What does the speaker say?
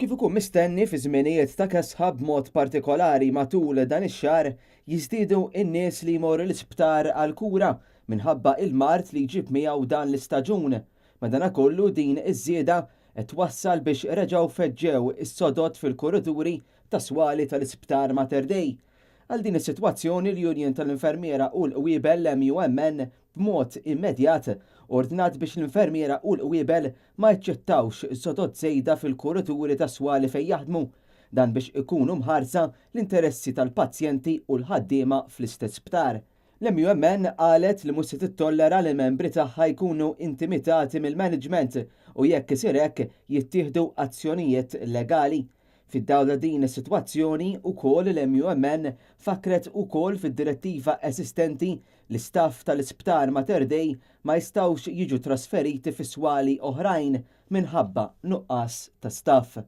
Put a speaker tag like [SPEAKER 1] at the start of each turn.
[SPEAKER 1] Kif ikun mistenni fi żminijiet ta' kesħa b'mod partikolari matul dan ix-xahar, jiżdiedu n-nies li jmorru l-isptar għall-kura minħabba il-mard li jġib miegħu dan l-istaġun. Madanakollu din iż-żieda qed twassal biex reġgħu feġġew is-sodod fil-kurituri ta' swali tal-Isptar Mater Dei. Għal din is-sitwazzjoni l-Union tal-Infermiera u l-Qwiebel l-MUMN b'mod immedjat ordnat biex l-infermiera u l-qwiebel ma jaċċettawx sodod żejda fil-kurituri tas-swali fejn jaħdmu. Dan biex ikunu mħarsa l-interessi tal-pazjenti u l-ħaddiema fl-istess sptar. L-MUMN qalet li mhux se tittollera li membri tagħha jkunu intimitati mill-management u jekk isir hekk jittieħdu azzjonijiet legali. Fid-dawl ta' din is-sitwazzjoni ukoll l-MUMN fakkret ukoll fid-direttiva eżistenti li staff tal-Isptar Mater Dei ma jistgħux jiġu trasferiti fi swali oħrajn minħabba nuqqas ta' staff.